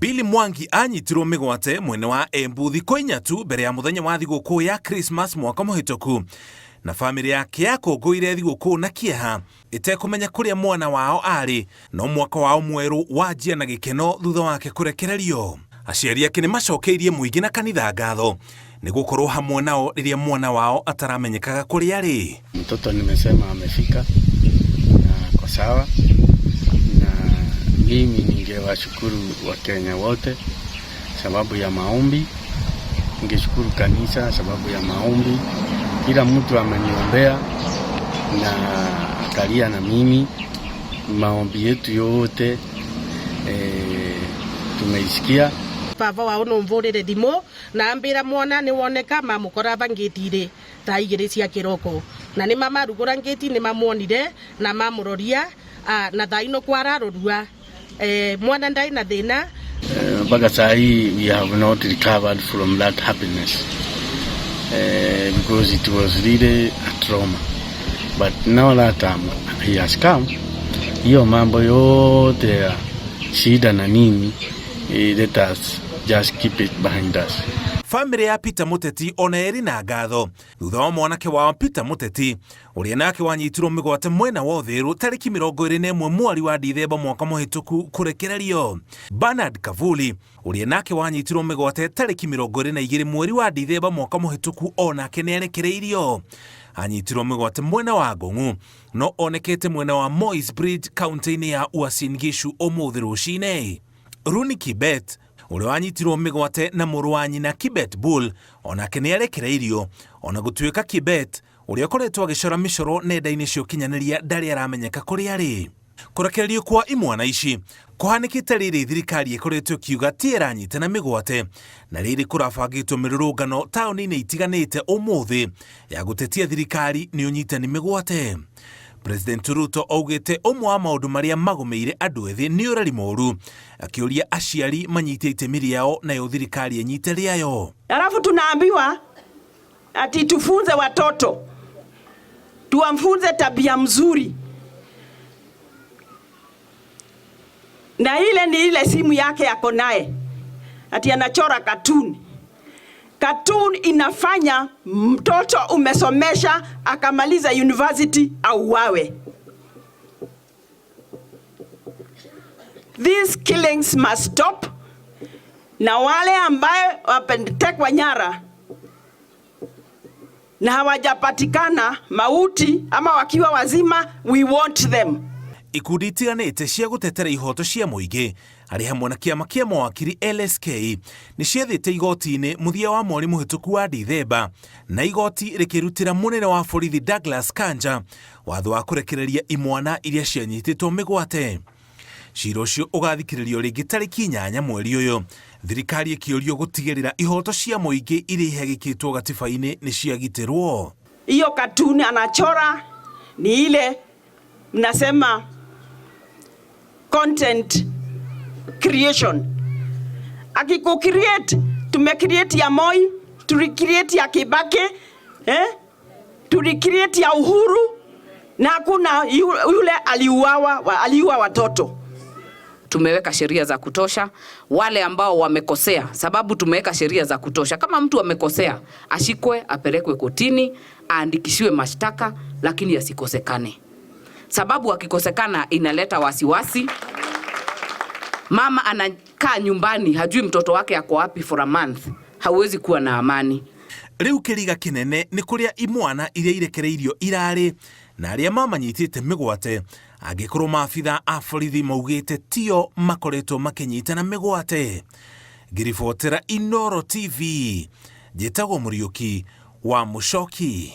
Billy Mwangi anyitirwo mĩgwate mwena wa Embu thikũ inya tu mbere ya mũthenya wa thigũkũ ya Christmas mwaka mũhĩtũku, na famĩlĩ yake yakũngũire thigũkũ na kĩeha ĩtekũmenya kũrĩa mwana wao arĩ, no mwaka wao mwerũ wanjia na gĩkeno thutha wake kũrekererio. Aciari ake nĩ macokeirie mũingĩ na kanitha ngatho nĩ gũkorwo hamwe nao rĩrĩa mwana wao ataramenyekaga kũrĩa arĩ. Mtoto nimesema amefika na ako sawa, na mimi ningewashukuru Wakenya wote sababu ya maombi, ningeshukuru kanisa sababu ya maombi. Kila mtu ameniombea na akalia na mimi, maombi yetu yote tumeisikia. Baba wao no mvurire thimu na ambira mwana ni woneka mamukora bangitire thaa igiri cia kiroko na ni mamarugura ngiti ni mamuonire na mamuroria na thaa ino kwararorua mwana ndai na thina. Mpaka saa hii we have not recovered from that happiness because it was really a trauma, but now that he has come, hiyo mambo yote ya shida na nini, let us just keep it behind us. Famĩlĩ ya Peter Mũteti ona ĩrĩ na ngatho thutha wa mwanake wao Peter Mũteti ũrĩa nake wanyitirwo mĩgwate mwena wa Uthiru tarĩki 21 mweri wa Dithemba mwaka mũhĩtũku kũrekererio. Bernard Kavuli ũrĩa nake wanyitirwo mĩgwate tarĩki 22 mweri wa Dithemba mwaka mũhĩtũku onake nĩarekereirio. Anyitirwo mĩgwate mwena wa Ngong'u no onekete mwena wa Moi's Bridge kaunti-inĩ ya Uasin Gishu ũmũthĩ rũcinĩ. Rooney Kibet ũrĩa wanyitirwo mĩgwate na mũrũ wa nyina Kibet Bull onake nĩarekereirio, ona gũtuĩka Kibet ũrĩa ũkoretwo agĩcora mĩcoro nenda-inĩ cia ũkinyanĩria ndarĩ aramenyeka kũrĩa arĩ. Kũrekererio kwa imwana ici kũhanĩkĩte rĩrĩ thirikari ĩkoretwo ĩkiuga ti ĩranyitana mĩgwate, na rĩrĩ kũrabangĩtwo mĩrũrũngano taũni-inĩ itiganĩte ũmũthĩ ya gũtetia thirikari nĩ ũnyitani mĩgwate. President Ruto augĩte ũmwe wa maũndũ marĩa magũmĩire andũ ethĩ nĩ ũreri mũru, akĩũria aciari manyite itemi rĩao nayo thirikari ĩnyite rĩayo. Alafu tunaambiwa ati tufunze watoto, tuwafunze tabia mzuri, na ile ni ile simu yake yako naye ati anachora cartoon. Cartoon inafanya mtoto umesomesha akamaliza university auawe. These killings must stop. Na wale ambaye wametekwa nyara na hawajapatikana mauti ama wakiwa wazima, we want them. Ikundi itiganĩte cia gũtetera ihoto cia mũingĩ arĩ hamwe na kĩama kĩa mawakiri LSK nĩ ciathĩte igoti-inĩ mũthia wa mweri mũhĩtũku wa Dithemba, na igoti rĩkĩrutĩra mũnene wa borithi Douglas Kanja watho wa kũrekereria imwana iria cianyitĩtwo mĩgwate. Cira ũcio ũgathikĩrĩrio rĩngĩ tarĩki 8 mweri ũyũ, thirikari ĩkĩũrio gũtigĩrĩra ihoto cia mũingĩ iria ihagĩkĩtwo gatiba-inĩ nĩ ciagitĩrwo. Hiyo cartoon anachora ni ile mnasema content creation. Akiku create, tume create ya Moi, tuli create ya Kibaki, tuli create ya Uhuru, na hakuna yule aliua watoto. Tumeweka sheria za kutosha wale ambao wamekosea, sababu tumeweka sheria za kutosha. Kama mtu amekosea ashikwe, apelekwe kotini, aandikishiwe mashtaka, lakini asikosekane. Sababu akikosekana inaleta wasiwasi. Mama anakaa nyumbani hajui mtoto wake ako wapi for a month, hauwezi kuwa na amani. Rĩu kĩriga kĩnene nĩ kũrĩa imwana iria irekereirio irarĩ na arĩa mamanyitĩte mĩgwate, angĩkorwo maabitha a borithi maugĩte tio makoretwo makĩnyitana mĩgwate. Ngĩribotera Inooro TV, njĩtagwo Mũriũki wa Mũcoki.